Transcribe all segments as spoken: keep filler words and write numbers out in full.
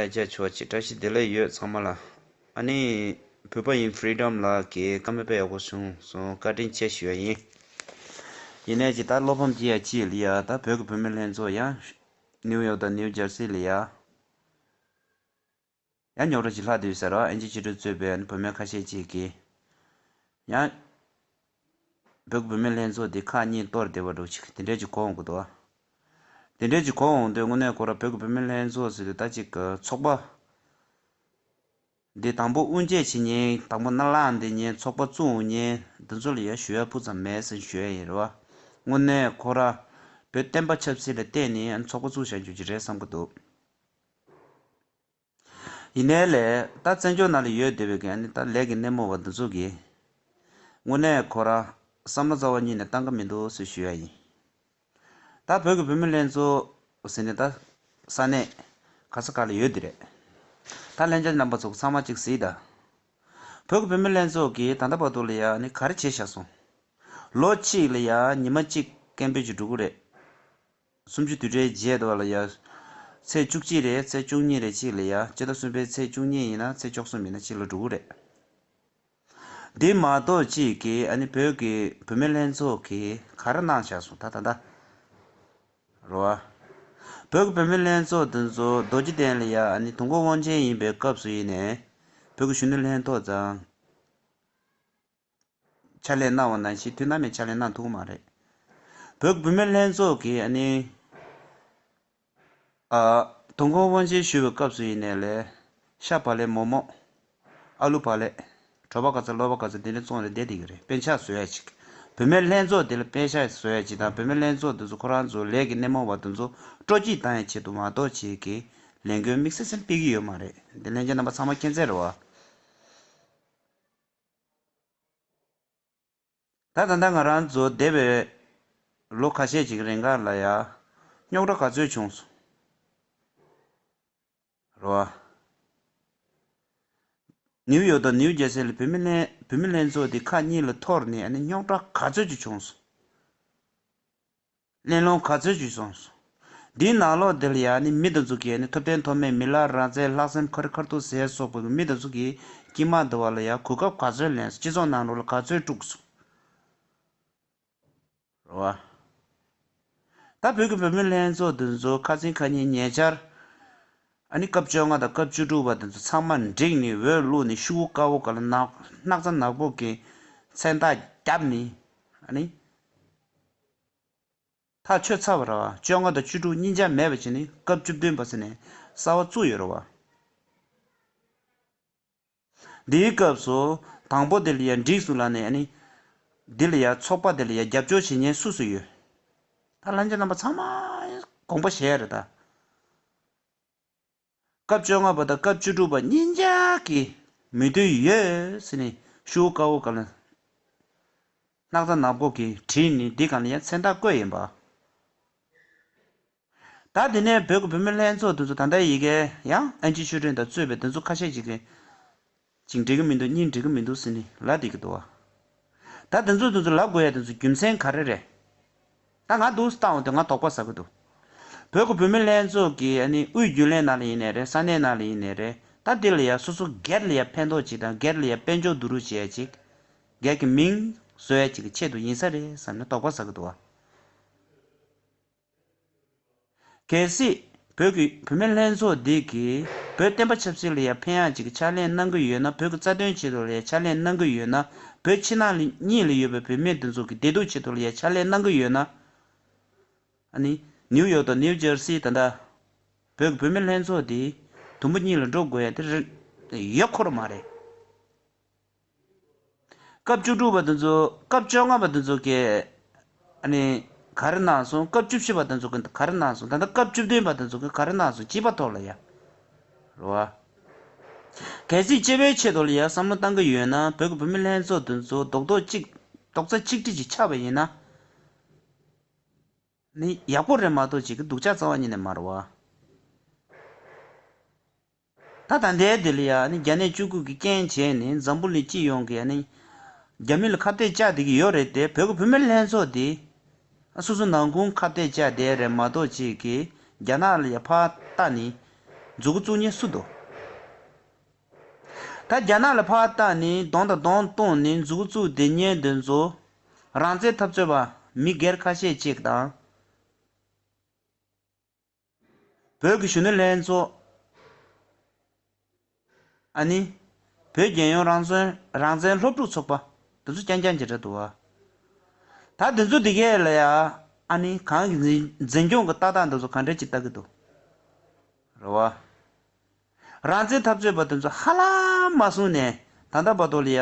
ལ་རྒྱ་ཆོག་ཅིག་བཀྲ་ཤིས་བདེ་ལེགས་ཡོད་ཚང་མ་ལ། ཨ་ནི། བོད་པ་ཡིན་Freedom་ལགས་ཀྱིས་བཀའ་མོལ་དཔེ་ཡག་པོ་གསུངས་སོང་། བཀའ་དྲིན་ཆེ་ཞུ་ཡ་ཡིན། ཡིན་ནའི་ཅིག་ད་བློ་ཕམ་སྐྱེ་ཡ་ཅིག་ལ་ཡ། ད་བོད་ཀྱི་བུད་མེད་ལྷན་ཚོགས་ཡང་ནིའུ་ཡོག་དང་ནིའུ་ཇར་སི་ལ་ཡ། ཡང་རྙོག་དྲ་ཅིག་ལྷག་བསྡད་ཡོད་ཟེར་རོ། ཨེན་ཅི་ཆོས་སྒྲོན་གཙོས་པའི་བུད་མེད་ཁ་ཤས་ཅིག་གིས། ཡང་། བོད་ཀྱི་བུད་མེད་ལྷན་ཚོགས་འདི་ཁག་གཉིས་གཏོར་བསྡད་པ་འདྲ་ཅིག་དེ་འདྲས་ཅིག་གོ་འོང་གི་འདུག་དེ་འདྲས་ཅིག་གོ་འོང་དུས་དངོས་གནས་ཁོ་ར་བོད་ཀྱི་བུད་མེད་ལྷན་ཚོགས་ཟེར་དུས་ད་ཅིག་གི་ཚོགས་པ་འདི་དང་པོ་དབུ་འབྱེད་བྱེད་མཁན། དང་པོ་མནའ་ལག་འདེབས་མཁན། ཚོགས་པ་བཙུགས་མཁན་འདི་ཚོ་ལ་ཡ་ཞུ་ཡ་སྤུ་ཙམ་མེད་ཟེར་ཞུ་ཡ་ཡིན་རེད་བ། དངོས་གནས་ཁོ་ར་བོད་བསྟན་པ་ཆབ་སྲིད་ལ་བརྟེན་ནས་ཚོགས་པ་བཙུགས་བཞག་རྒྱུ་ཅིག་རེད་བསམ་གི་འདུག་ཡིན་ནའི་ལས་ད་བཙན་བྱོལ་ནང་ལ་ཡོད་བསྡད་པའི་གི་ཨ་ནི་ད་ལས་ཀྱི་སྣེ་མོ་བ་འདི་ཚོ་གིས་དངོས་གནས་ཁོ་ར་བསམ་བློ་རྩ་བ་ཉིད་ནས་བཏང་གི་མི་འདུག་ཟེར་ཞུ་ཡ་ཡིན། ད་བོད་ཀྱི་བུད་མེད་ལྷན་ཚོགས་ཟེར་ནས་ད་ས་གནས་ག་ས་ག་ལ་ཡོད་འདི་རེད། ད་ལྷན་རྒྱས་རྣམ་པ་ཚོ་ཚང་མ་གཅིག་གཟིགས་ད། བོད་ཀྱི་བུད་མེད་ལྷན་ཚོགས་ཀྱིས་ད་ལྟ་བར་དུ་ལ་ཡ་ནི་ག་རེ་བྱས་བཞག་སོང་། ལོ་གཅིག་ལ་ཡ་ཉི་མ་གཅིག་སྐད་འབོད་ཅིག་འགྲོ་གི་རེད། གསུམ་བཅུ་དུས་དྲན་རྗེས་དུ་བ་ལ་ཡ། ཚེས་བཅུ་གཅིག་རེད། ཚེས་བཅུ་གཉིས་རེད། གཅིག་ལ་ཡ་ཕྱི་ཟླ་གསུམ་པའི་ཚེས་བཅུ་གཉིས་ཡིན་ན་ཚེས་བཅུ་གསུམ་ཡིན་ན་གཅིག་ལ་འགྲོ་གི་རེད། འདི་མ་གཏོགས་གཅིག་གིས་ཨ་ནི་བོད་ཀྱི་བུད་མེད་ལྷན་ཚོགས་ཀྱིས་ག་རེ་གནང་བཞག་སོང་ད་ད་ད། རེད་བ། བོད་ཀྱི་བུད་མེད་ལྷན་ཚོགས་འདི་ཚོ་རྡོ་རྗེ་གདན་ལ་ཡ་ཨ་ནི་དུས་འཁོར་དབང་ཆེན་ཡིན་པའི་སྐབས་སུ་ཡིན་ནའི། བོད་ཀྱི་གཞོན་ནུ་ལྷན་ཚོགས་ཙང་། ཕྱག་ལས་གནང་བ་ནང་བཞིན་དུས་ནམ་ཡང་ཕྱག་ལས་གནང་ཐུབ་ཀྱི་མ་རེད། བོད་བུད་མེད་ལྷན་ཚོགས་ཀྱིས་ཨ་ནི། ཨ། དུས་འཁོར་དབང་ཆེན་ཞུ་བའི་སྐབས་སུ་ཡིན་ནའི་ལས། ཤ་བག་ལེབ་མོག་མོག་ཨ་ལུ་བག་ལེབ། གྲོད་པ་ག་ཚོད་ལོ་པ་ག་ཚོད་དེ་འདྲ་བཙོང་རེ་བསྡད་བསྡད་ཀྱི་རེད། པད་ཤག་བཟོ་ཡ་ཅིག་བུད་མེད་ལྷན་ཚོགས་དེ་ལ་པད་ཤག་བཟོ་ཡ་ཅིག་དང་བུད་མེད་ལྷན་ཚོགས་དེ་ཚོ་ཁོ་རང་ཚོ་ལས་ཀྱི་སྣེ་མོ་བ་དེ་ཚོ་སྤྲོ་སྐྱིད་བཏང་ཡ་ཆེད་དུ་མ་གཏོགས་ཅིག་གི་ལས་འགུལ་དམིགས་བསལ་ཅན་སྤེལ་གྱི་ཡོད་མ་རེད། འདི་ལྷན་རྒྱས་རྣམ་པ་ཚང་མ་མཁྱེན་གསལ་རེད་བ། ད་ད་ལྟ་ང་རང་ཚོ་འདས་པའི་ལོ་ཁ་ཤས་ཅིག་རིང་ག་ལ་ཡ། རྙོག་དྲ་ག་ཚོད་བྱུང་སོང་། རེད་བ། ནིའུ་ཡོག་དང་ནིའུ་ཇར་སི་ལ་བུད་མེད་ལྷན་བུད་མེད་ལྷན་ཚོགས་དེ་ཁག་གཉིས་ལ་འཐོར་ནས་ཨ་ནི་རྙོག་དྲ་ག་ཚོད་ཅིག་བྱུང་སོང་། གླེང་སློང་ག་ཚོད་ཅིག་སོང་སོང་། འདིའི་ནང་ལོགས་འདི་ལ་ཡ་ནི་མི་དེ་ཚོ་གིས་ནི་ཐུབ་བསྟན་ཐོགས་མེད་མི་ལ་རང་བཙན་ལྷག་སེམས་ཁ་རི་ཁ་ཐུག་ཟེར་སོགས་པའི་མི་དེ་ཚོ་གིས་དཀྱིལ་མ་འདི་བ་ལ་ཡ་གོ་སྐབས་ག་ཚོད་ལེན་སོང་། སྤྱི་ཚོགས་ནང་ལོགས་ལ་ག་ཚོད་དཀྲུགས་སོང་། རེད་བ། ད་བོད་ཀྱི་བུད་མེད་ལྷན་ཚོགས་འདི་ཚོ་ཁ་སང་ཁ་ཉིན་ཉེ་ཆར། ཨ་ནི་སྐབས་བཅོ་ལྔ་དང་སྐབས་བཅུ་དྲུག་པ་དེ་ཚོ་ཚང་མ་བསྒྲིགས་ནས་འོས་བླུགས་ནས་ཤོག་བུ་དཀར་པོ་སྒང་ལ་ནག་སྣག་ཚ་ནག་པོ་གི་མཚན་རྟགས་བརྒྱབ་ནས་ཨ་ནི། ཐག་ཆོད་ཚར་བ་རེད་བ། བཅོ་ལྔ་དང་བཅུ་དྲུག་གཉིས་ཆ་མེད་པ་བྱས་ནས་སྐབས་བཅུ་བདུན་པ་ཟེར་ནས་གསར་པ་བཙུགས་ཡོད་རེད་བ། འདིའི་སྐབས་སུ་དང་པོ་དེ་ལ་ཡ་འགྲིག་སོང་ལབ་ནས་ཨ་ནི། འདི་ལ་ཡ་ཚོགས་པ་དེ་ལ་ཡ་རྒྱབ་སྐྱོར་བྱེད་མཁན་སུ་སུ་ཡོད། ད་ལྷན་རྒྱས་རྣམ་པ་ཚང་མ་དགོངས་པ་བཞེས་རེད་ད། སྐབས་བཅོ་ལྔ་པ་དང་སྐབས་བཅུ་དྲུག་པ་གཉིས་ཆ་གིས་མོས་མཐུན་ཡོད་ཟེར་ནས་ཤོག་བུ་དཀར་པོ་སྒང་ལ་སྣག་ཚ་ནག་པོ་གིས་བྲིས་ནས་འདི་སྒང་ལ་ཡང་མཚན་རྟགས་བཀོད་ཡིན་པ། ད་དེ་ནས་བོད་ཀྱི་བུད་མེད་ལྷན་ཚོགས་དེ་ཚོ་ད་ལྟ་ཡི་གེ་ཡང་ཨེན་ཅི་ཆོས་སྒྲོན་དང་གཙོས་པའི་དེ་ཚོ་ཁ་ཤས་ཅིག་གིས། གཅིག་འགྲིག་གི་མི་འདུག་གཉིས་འགྲིག་གི་མི་འདུག་ཟེར་ནས་ལབ་བསྡད་ཀྱི་འདུག་བ། ད་དེ་ཚོ་དེ་ཚོ་ལབ་དགོས་ཡ་དེ་ཚོ་རྒྱུ་མཚན་ག་རེ་རེད། ད་ང་འདུག་སེ་བཏང་འོང་དེ་ང་དོགས་པ་ཟ་གི་འདུག་བོད་ཀྱི་བུད་མེད་ལྷན་ཚོགས་ཀྱིས་ཨ་ནི་དབུས་རྒྱུན་ལས་ནང་ལ་ཡིན་ནའི་རེད། ས་གནས་ནང་ལ་ཡིན་ནའི་རེད། ད་འདི་ལ་ཡ་སོ་སོ་སྒེར་ལ་ཡ་ཕན་ཐོགས་ཅིག་དང་སྒེར་ལ་ཡ་དཔལ་འབྱོར་བསྡུ་རུབ་བྱེད་ཡ་ཅིག་སྒེར་གྱི་མིང་བཟོ་ཡ་ཅིག་གི་ཆེད་དུ་ཡིན་ས་རེད་བསམ་ནས་དོགས་པ་ཟ་གི་འདུག་བ། གལ་སྲིད་བོད་ཀྱི་བུད་མེད་ལྷན་ཚོགས་འདི་གིས་བོད་བསྟན་པ་ཆབ་སྲིད་ལ་ཡ་ཕན་ཡག་ཅིག་གི་ཕྱག་ལས་གནང་གི་ཡོད་ན། བོད་ཀྱི་རྩ་དོན་ཆེད་དུ་ལ་ཡ་ཕྱག་ལས་གནང་གི་ཡོད་ན། བོད་ཕྱི་ནང་གཉིས་ལ་ཡོད་པའི་བུད་མེད་འདི་ཚོ་གི་བདེ་སྡུག་ཆེད་དུ་ལ་ཡ་ཕྱག་ལས་གནང་གི་ཡོད་ན། ཨ་ནི་ནིའུ་ཡོག་དང་ནིའུ་ཇར་སི་ད་ལྟ་བོད་ཀྱི་བུད་མེད་ལྷན་ཚོགས་འདི་དུམ་བུ་གཉིས་ལ་འགྲོ་དགོས་ཡ་དེ་རེད་ཡོད་ཁོ་ར་མ་རེད། སྐབས་བཅུ་དྲུག་པ་དེ་ཚོ་སྐབས་བཅོ་ལྔ་པ་དེ་ཚོ་གིས་ཨ་ནི་ག་རེ་གནང་སོང་། སྐབས་བཅུ་བཞི་པ་དེ་ཚོ་གིས་ག་རེ་གནང་སོང་། ད་ལྟ་སྐབས་བཅུ་བདུན་པ་དེ་ཚོ་གིས་ག་རེ་གནང་སོང་། སྤྱི་པ་ཐོག་ལ་ཡ། རེད་བ། གལ་སྲིད་སྤྱི་པའི་ཆེད་དུ་ལ་ཡ་བསམ་བློ་བཏང་གི་ཡོད་ན། བོད་ཀྱི་བུད་མེད་ལྷན་ཚོགས་དེ་ཚོ་རྡོག་རྡོག་གཅིག་རྡོག་རྩ་གཅིག་སྒྲིལ་གྱིས་ཆགས་པ་ཡིན་ན། ནི་ཡག་པོ་རེད་མ་གཏོགས་ཅིག་གི་སྡུག་ཅག་རྩ་བ་ཉིད་ནས་མ་རེད་བ། ད་ད་ལྟའི་འདི་ལ་ཡ་ནི་རྒྱ་ནད་བཅུ་དགུ་གི་རྐྱེན་བྱས་ནས་འཛམ་བུ་གླིང་སྤྱི་ཡོངས་ཀྱི་ཡ་ནི་རྒྱ་མི་ལ་ཁ་གཏད་བཅག་བསྡད་ཀྱི་ཡོད་རེད་དེ། བོད་ཀྱི་བུད་མེད་ལྷན་ཚོགས་འདི་སོ་སོ་ནང་ཁུལ་ཁ་གཏད་བཅག་བསྡད་རེད་མ་གཏོགས་ཅིག་གི་རྒྱ་ནག་ལ་ཡ་ཕར་ལྟ་ནི་ མཛུབ་གུ་བཙུགས་མཁན་སུ་འདུག་ད་རྒྱ་ནག་ལ་ཕར་བལྟས་ནས་གདོང་དང་གདོང་བསྟུན་ནས་མཛུབ་གུ་བཙུགས་བསྡད་མཁན་དེ་ཚོ་རང་བཙན་འཐབ་རྩོད་པ་མི་སྒེར་ཁ་ཤས་ཅིག་དང་། བོད་ཀྱི་གཞོན་ནུ་ལྷན་ཚོགས། ཨ་ནི། བོད་རྒྱལ་ཡོངས་རང་བཙན་རང་བཙན་སློབ་ཕྲུག་ཚོགས་པ་དེ་ཚོ་རྐྱང་རྐྱང་ཅིག་རེད་འདུག་བ། ད་དེ་ཚོ་དེ་གས་ལ་ཡ། ཨ་ནི་གང་གི་འཛིན་འཛིན་སྐྱོང་གི་ལྟ་སྟངས་དེ་ཚོ་ག་འདྲ་ཅིག་ལྟ་གི་འདུག་རེད་བ། རང་བཙན་འཐབ་རྩོད་པ་དེ་ཚོ་ཧ་ལམ་མ་གསུངས་ནས་ད་ལྟ་བར་དུ་ལ་ཡ།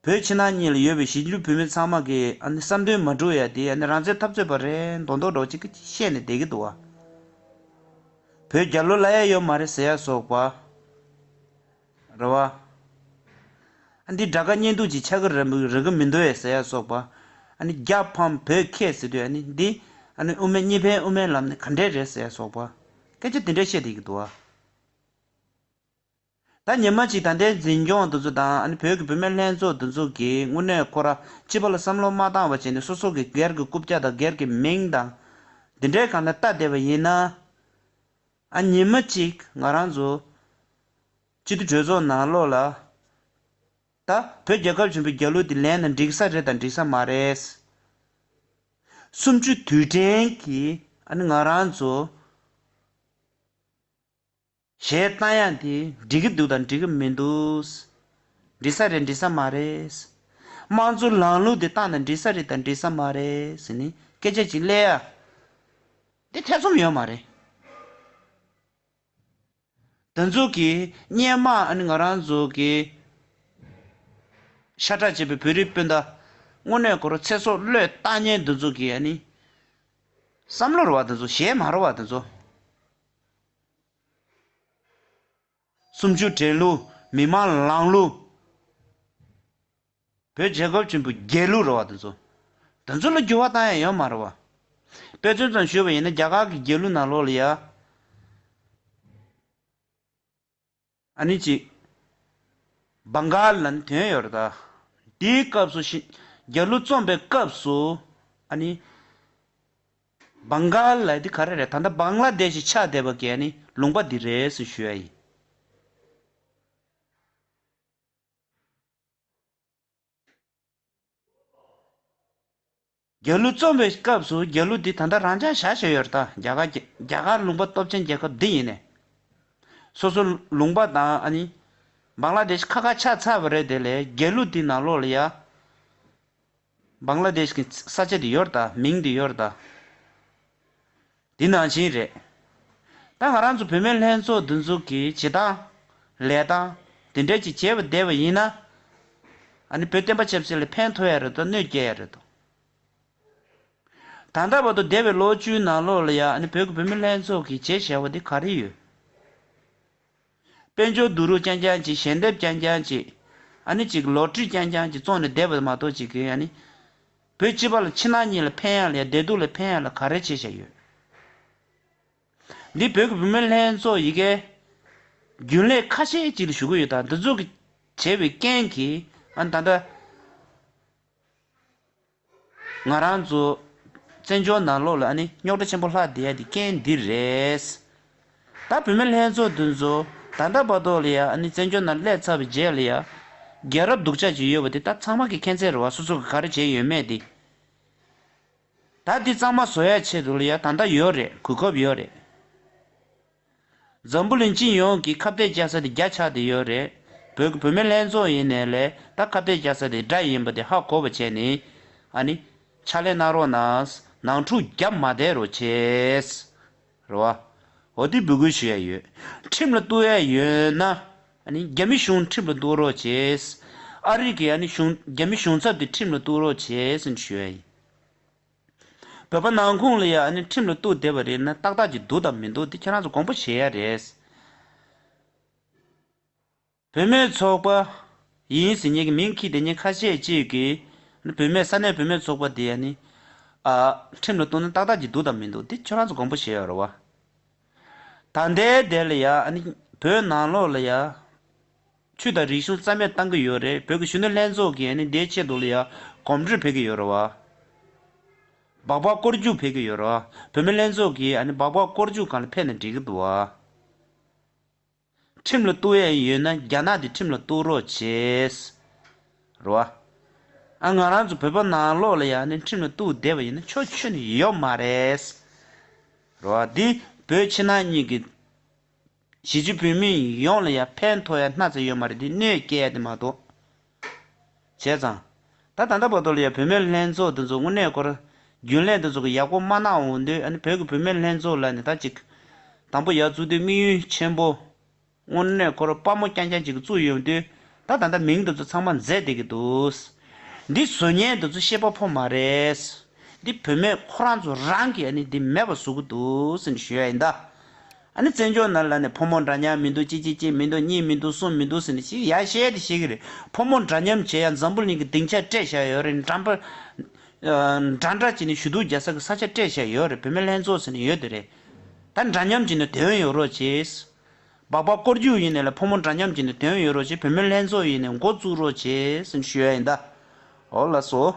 བོད་ཕྱི་ནང་གཉིས་ལ་ཡོད་པའི་གཞིས་ལུས་བོད་མི་ཚང་མ་གིས་ཨ་ནི་བསམ་དོན་མ་འགྲུབ་ཡ་དེ་ཨ་ནི་རང་བཙན་འཐབ་རྩོད་པ་རེད་མདོག་མདོག་འདྲ་བོ་ཅིག་བཤད་ནས་བསྡད་ཀྱི་འདུག་བ། བོད་རྒྱལ་ལོ་ལ་ཡ་ཡོད་མ་རེད་ཟེར་ཡ་སོགས་པ། རེད་བ། ཨ་འདི་དགྲ་དགའ་གཉེན་སྡུག་ཅིག་ཆགས་ཀྱི་རེད་མི་རེད་གི་མི་འདུག་ཨེ་ཟེར་ཡ་སོགས་པ། ཨ་ནི་རྒྱ་ཕམ་བོད་ཁེ་ཟེར་དུས་ཨ་ནི་འདི། ཨ་ནི་དབུ་མའི་གཉིས་ཕན་དབུ་མའི་ལམ་ནི་ག་འདྲས་རེད་ཟེར་ཡ་སོགས་པ། སྐད་ཆ་དེ་འདྲས་བཤད་བསྡད་ཀྱི་འདུག་བ། ད་ཉི་མ་གཅིག་ད་ལྟའི་འཛིན་སྐྱོང་དེ་ཚོ་དང་ཨ་ནི་བོད་ཀྱི་བུད་མེད་ལྷན་ཚོགས་དེ་ཚོ་གིས་དངོས་གནས་ཁོ་ར་སྤྱི་པ་ལ་བསམ་བློ་མ་བཏང་བ་བྱས་ནས་སོ་སོ་གི་སྒེར་གྱི་རྐུབ་བཀྱག་དང་སྒེར་གྱི་མིང་དང་། འདི་འདྲའི་སྒང་ལ་ལྟ་བསྡད་པ་ཡིན་ན། ཨ་ཉི་མ་གཅིག་ང་རང་ཚོ་སྤྱི་འཐུས་གྲོས་ཚོགས་ནང་ལོགས་ལ། ད་བོད་རྒྱལ་ཁབ་ཆེན་པོའི་རྒྱལ་གླུ་འདི་ལེན་ན་འགྲིག་ས་རེད་དང་འགྲིག་ས་མ་རེད། གསུམ་བཅུ་དུས་དྲན་གྱི་ཨ་ནི་ང་རང་ཚོ་གཞས་བཏང་ཡག་འདི་འགྲིག་གི་འདུག་དང་འགྲིག་གི་མི་འདུག་འགྲིག་ས་རེད་འགྲིག་ས་མ་རེད། དམངས་གཙོ་ལམ་ལུགས་འདི་བཏང་ན་འགྲིག་ས་རེད་དང་འགྲིག་ས་མ་རེད་ཟེར་ནས་སྐད་ཆ་ཅིག་གླེང་ཡ། འདི་ཐེ་ཚོམ་ཡོད་མ་རེད། དེ་ཚོ་གིས་སྔོན་མ་ཨ་ནི་ང་རང་ཚོ་གི་ཤ་ཁྲག་གཅིག་པའི་བོད་རིགས་སྤུན་ཟླ་དངོས་གནས་ཁོ་རང་ཚེ་སྲོག་བློས་བཏང་མཁན་དེ་ཚོ་གི་ཨ་ནི་བསམ་བློ་རེད་བ། དེ་ཚོ་གཞས་མ་རེད་བ། དེ་ཚོ་གསུམ་བཅུ་དྲན་གླུ། མི་མང་ལམ་ལུགས། བོད་རྒྱལ་ཁབ་ཆེན་པོའི་རྒྱལ་གླུ་རེད་བ། དེ་ཚོ་དེ་ཚོ་ལ་འགྱུར་བ་བཏང་ཡ་ཡོད་མ་རེད་བ། དཔེ་མཚོན་ཙམ་ཞུས་པ་ཡིན་ན་རྒྱ་གར་གྱི་རྒྱལ་གླུ་ནང་ལོགས་ལ་ཡ། ཨ་ནི་ཅིག་བང་ག་ལ་ནི་དོན་ཡོད་རེད་ད། དེའི་སྐབས་སུ་ཤི་རྒྱལ་གླུ་རྩོམ་པའི་སྐབས་སུ་ཨ་ནི། བང་ག་ལ་འདི་ག་རེ་རེད། ད་ལྟ་བང་ལ་དེ་ཤི་ཆགས་བསྡད་པ་གི་ཨ་ནི་ལུང་པ་འདི་རེད་ཟེར་ཞུ་ཡ་ཡིན། རྒྱལ་གླུ་རྩོམ་པའི་སྐབས་སུ་རྒྱལ་གླུ་འདི་ད་ལྟ་རང་འཇགས་བཞག་བཞག་ཡོད་རེད་ད། རྒྱ་གར་རྒྱ་གར་ལུང་པ་སྟོབས་ཆེན་རྒྱལ་ཁབ་འདི་ཡིན་ནས། སོ་སོ་ལུང་པ་དང་ཨ་ནི། བང་ལ་དེ་ཤི་ཁ་ཁ་ཆགས་ཚར་བ་རེད། དེ་ལས་རྒྱལ་གླུ་འདི་ནང་ལོགས་ལ་ཡ། བང་ལ་དེཤ་གི་ས་ཆ་དེ་ཡོད་རེད་ད། མིང་དེ་ཡོད་རེད་ད། དེ་ནང་བཞིན་རེད། ད་ང་རང་ཚོ་བུད་མེད་ལྷན་ཚོགས་འདི་ཚོ་གི་བྱེད་སྟངས་ལས་སྟངས་དེ་འདྲ་ཅིག་བྱས་པ་བསྡད་པ་ཡིན་ན། ཨ་ནི་བོད་བསྟན་པ་ཆབ་སྲིད་ལ་ཕན་ཐོགས་ཡ་རེད་དོ། གནོད་སྐྱེལ་ཡ་རེད་དོ། ད་ལྟ་བར་དུ་འདས་པའི་ལོ་བཅུའི་ནང་ལོགས་ལ་ཡ་ཨ་ནི་བོད་ཀྱི་བུད་མེད་ལྷན་ཚོགས་ཀྱིས་བྱས་བཞག་པ་དེ་ག་རེ་ཡོད། དཔལ་འབྱོར་བསྡུ་རུབ་རྐྱང་རྐྱང་ཅིག་ཞལ་འདེབས་རྐྱང་རྐྱང་ཅིག་ཨ་ནི་ཅིག་ལོ་ཊ་རི་རྐྱང་རྐྱང་ཅིག་བཙོངས་ནས་བསྡད་པ་མ་གཏོགས་ཅིག་གིས་ཨ་ནི། བོད་སྤྱི་པ་ལ་ཕྱི་ནང་གཉིས་ལ་ཕན་ཡག་ལ་ཡ། བདེ་སྡུག་ལ་ཕན་ཡག་ལ་ག་རེ་བྱས་བཞག་ཡོད། འདི་བོད་ཀྱི་བུད་མེད་ལྷན་ཚོགས་ཡི་གེ་རྒྱུན་ལས་ཁ་ཤས་ཅིག་ལ་ཞུ་གི་ཡོད་ད། འདི་ཚོ་གི་བྱས་པའི་རྐྱེན་གྱིས་ཨ་ནི་ད་ལྟ། ང་རང་ཚོ་བཙན་བྱོལ་ནང་ལོགས་ལ་ཨ་ནི་རྙོག་དྲ་ཆེན་པོ་ལྷག་བསྡད་ཡ་དེ་རྐྱེན་འདི་རེད། ད་བུད་མེད་ལྷན་ཚོགས་འདི་ཚོ་ད་ལྟ་བར་དུ་ལ་ཡ་ཨ་ནི་བཙན་བྱོལ་ནང་སླེབས་ཚར་བའི་རྗེས་ལ་ཡ། རྒྱལ་རབས་སྡུག་ཅག་ཅིག་ཡོད་པ་དེ་ད་ཚང་མ་གི་མཁྱེན་གསལ་རེད་བ། སོ་སོ་གི་ག་རེ་བྱས་ཡོད་མེད་དེ། ད་འདི་གཙང་མ་བཟོ་ཡ་ཆེད་དུ་ལ་ཡ་ད་ལྟ་ཡོད་རེད། གོ་སྐབས་ཡོད་རེད། འཛམ་བུ་གླིང་སྤྱི་ཡོངས་ཀྱི་ཁ་གཏད་བཅག་ས་དེ་བརྒྱ་ཆགས་བསྡད་ཡོད་རེད། བོད་ཀྱི་བུད་མེད་ལྷན་ཚོགས་ཡིན་ནའི་ལས་ད་ཁ་གཏད་བཅག་ས་དེ་དགྲ་ཡིན་པ་དེ་ཧ་གོ་བ་བྱས་ནས་ཨ་ནི་ཕྱག་ལས་གནང་རོགས་གནང་། ནང་འཁྲུག་རྒྱབ་མ་བསྡད་རོགས་བྱས། རེད་བ། འོ་དེ་འབོད་སྐུལ་ཞུ་ཡ་ཡོད། ཁྲིམས་ལ་གཏུག་ཡ་ཡོད་ན་ཨ་ནི་རྒྱ་མི་གཞུང་ཁྲིམས་ལ་གཏུག་རོགས་བྱས། ཨ་རི་གི་ཨ་ནི་གཞུང་རྒྱ་མི་གཞུང་ཚབ་དེ་ཁྲིམས་ལ་གཏུག་རོགས་བྱས་ཟེར་ཞུ་ཡ་ཡིན། བོད་པ་ནང་ཁུངས་ལ་ཡ་ཨ་ནི་ཁྲིམས་ལ་གཏུག་བསྡད་པ་རེད་ན་ཏག་ཏག་ཅིག་འདུག་དང་མི་འདུག་དེ་ཁྱེད་རང་ཚོ་དགོངས་པ་བཞེས་ཡ་རེད། བུད་མེད་ཚོགས་པ་ཡིན་ཟེར་མཁན་གྱི་མིང་འཁྱེར་བསྡད་མཁན་ཁ་ཤས་ཅིག་གིས་ཨ་ནི་བུད་མེད་ས་གནས་བུད་མེད་ཚོགས་པ་དེ་ཨ་ནི་ཨ་ཁྲིམས་ལ་གཏུག་ན་ཏག་ཏག་ཅིག་འདུག་དང་མི་འདུག་དེ་ཁྱེད་རང་ཚོ་དགོངས་པ་བཞེས་ཡ་རེད་བ། ད་ལྟའི་དེ་ལ་ཡ་ཨ་ནི་བོད་ནང་ལོགས་ལ་ཡ། ཆོས་དང་རིག་གཞུང་རྩ་མེད་བཏང་གི་ཡོད་རེད། བོད་ཀྱི་གཞོན་ནུ་ལྷན་ཚོགས་ཀྱིས་ཨ་ནི་དེའི་ཆེད་དུ་ལ་ཡ་གོམ་བགྲོད་ཕེབས་ཀྱི་ཡོད་རེད་བ། སྦག་སྦག་སྐོར་རྒྱུག་ཕེབས་ཀྱི་ཡོད་རེད་བ། བུད་མེད་ལྷན་ཚོགས་ཀྱིས་ཨ་ནི་སྦག་སྦག་སྐོར་རྒྱུག་སྒང་ལ་ཕེབས་ན་འགྲིག་གི་འདུག་བ། ཁྲིམས་ལ་གཏུག་ཡས་ཡོད་ན་རྒྱ་ནག་དེ་ཁྲིམས་ལ་གཏུག་རོགས་བྱེད། རེད་བ། ཨ་ང་རང་ཚོ་བོད་པ་ནང་ལོགས་ལ་ཡང་ནི་ཁྲིམས་ལ་གཏུག་བསྡད་པ་ཡིན་ན་ཆོག་ཆོག་ནི་ཡོད་མ་རེད། རེད་བ། འདི་བོད་ཕྱི་ནང་གཉིས་ཀྱི་གཞིས་བྱེས་བོད་མི་ཡོངས་ལ་ཡང་ཕན་ཐོགས་ཡ་སྣ་ཚ་ཡོད་མ་རེད། འདི་གནོད་སྐྱེལ་ཡ་དེ་མ་གཏོགས། བྱས་ཙང་། ད་ད་ལྟ་བར་དུ་ལ་ཡང་བུད་མེད་ལྷན་ཚོགས་དེ་ཚོ་དངོས་གནས་ཁོ་རང་རྒྱུན་ལས་དེ་ཚོ་གི་ཡག་པོ་མ་གནང་འོང་དུས། ཨ་ནི་བོད་ཀྱི་བུད་མེད་ལྷན་ཚོགས་ལ་ནི་ད་ཅིག་དང་པོ་ཡར་བཙུགས་དུས་དམིགས་ཡུལ་ཆེན་པོ། དངོས་གནས་ཁོ་རང་དཔའ་མོ་རྐྱང་རྐྱང་ཅིག་གིས་བཙུགས་ཡོང་དུས། ད་ད་ལྟ་མིང་དེ་ཚོ་ཚང་མ་མཛད་བསྡད་ཀྱི་འདུག། འདི་བཟོ་མཁན་དེ་ཚོ་ཤེས་པ་ཕོ་མ་རེད། འདི་བུད་མེད་ཁོ་རང་ཚོ་རང་གིས་ཨ་ནི་འདི་མེད་པ་བཟོ་གི་འདུག་ཟེར་ནས་ཞུ་ཡ་ཡིན་ད། ཨ་ནི་བཙན་བྱོལ་ནང་ལ་ནི་ཕོ་མོ་འདྲ་མཉམ་མི་འདུག། གཅིག་གཅིག་གཅིག་མི་འདུག། གཉིས་མི་འདུག། གསུམ་མི་འདུག་ཟེར་ནས་ཅིག་ཡར་བཤད་དེ་བཤད་ཀྱི་རེད། ཕོ་མོ་འདྲ་མཉམ་བྱེད་ཡ་འཛམ་བུ་གླིང་གི་སྡིངས་ཆ་སྤྲད་བཞག་ཡོད་རེད། འདྲ་འདྲ་འདྲ་འདྲ་བྱས་ནས་ཞུ་གཏུག་རྒྱག་ས་གི་ས་ཆ་སྤྲད་བཞག་ཡོད་རེད། བུད་མེད་ལྷན་ཚོགས་ཟེར་ནས་ཡོད་དེ་རེད། ད་འདྲ་མཉམ་བྱས་ནས་དོན་ཡོད་རོགས་བྱེད། སྦག་སྦག་སྐོར་རྒྱུག་ཡིན་ནའི་ལ་ཕོ་མོ་འདྲ་མཉམ་བྱས་ནས་དོན་ཡོད་རོགས་བྱེད། བུད་མེད་ལྷན་ཚོགས་ཡིན་ནའི་འགོ་བཙུགས་རོགས་བྱེད་ཟེར་ནས་ཞུ་ཡ་ཡིན་ད། འོ་ལགས་སོ།